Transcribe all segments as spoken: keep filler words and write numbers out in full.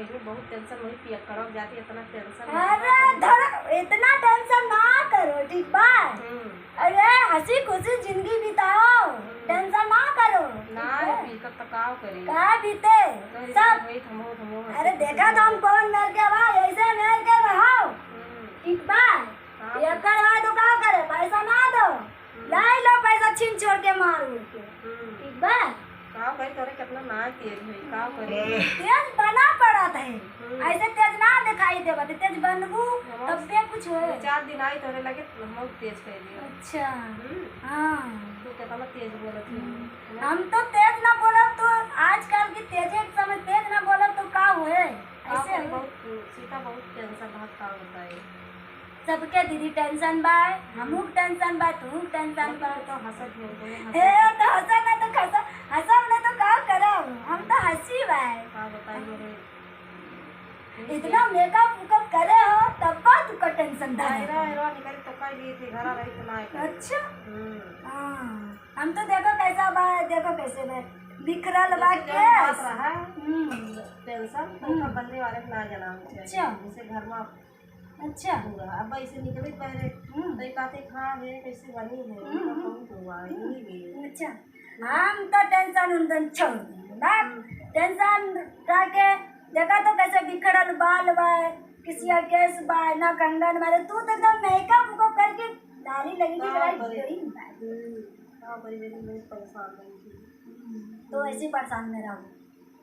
बहुत tension वही पियक्कड़वा जाती, इतना tension ना अरे करो। धर, इतना tension ना करो, ठीक बा? हम्म। अरे हँसी खुशी जिंदगी बिताओ, हम्म। Tension ना करो, ना ठीक बा? अभी तब तक का करी? का बीते? तोहरी सब। भाई थमो, थमो, हँसी अरे खुशी देखा तो रहो। हम कौन मेर के बा, ऐसे मेर के रहो, हम्म। ठीक बा? हाँ। एकर बाद तो का करे, पैसा ना दो, हम्म। लाई लो पैसा छीन छोड़ के मार उड़ के, हम्म। ठीक बा? का करी, तोरे कितना ना तेज है, का करी? तेज बना पड़त है, हम्म। ऐसे तेज ना दिखाई देबा, तो तेज बनबू, हाँ। तब से कुछ हो। दो चार दिन आई तोरे लगे, हम तेज कर दिया। अच्छा। हम्म। हाँ। तू कितना तेज बोलत है। हम्म। हम तो तेज ना बोलब, तो आजकल की तेजे के समय तेज ना बोलब, तो का हुए? का ऐसे करी, हो। बहुत, सीता बहुत tension बहुत का होता है। सबके दीदी tension बा, हमहू के tension बा, तू के tension बा। तो हंसत हो, तो हंसत हे, तो हंसा ना तो खसा, हंसब ना तो का करब, हम तो हंसी बा। का बताई रे? इतना makeup उकअप करे हो, तब बा तू का tension धरे। हीरो, हीरो निकल तो कह दिए थे, घरा रही तो ना आए। अच्छा। हम्म। हाँ, हम तो देखो कैसा बा, देखो कैसे बा, बिखरल बा जैसे के। जौन बात रहा, हम्म। Tension, तो हम्म। उनका बनने वाले को ना जाना चाहिए। अच्छा। जैसे घर में अच्छा। पूरा। अब ऐसे निकले पहले, हम्म। तो ये कहते, "हाँ, ये कैसे बनी है?" हम्म, तो हम्म। बहुत हुआ, हम्म। यही भी। अच्छा। हम तो tension उन दिन छोड़ दिए, ना? हम्म। Tension रह के देखा तो कैसे बिखरल बाल बा, किसिया केस बा, ना कंगन मारे, तू तो एकदम makeup उकअप करके डाली लगी कि का बड़ा करे? हीरोइन बा। हम्म, का करे, मेरी बहुत परेशान रही थी। हम्म, तो ऐसे ही परेशान में रहो।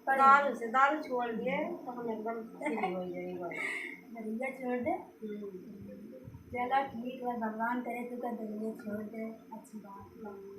पर दारू से, दारू छोड़ दिए तो हम एकदम free हो जाएगा। बढ़िया छोड़ दे। हम्म। चला ठीक बा, भगवान करे तू का दरिया छोड़ दे, अच्छी बात बा।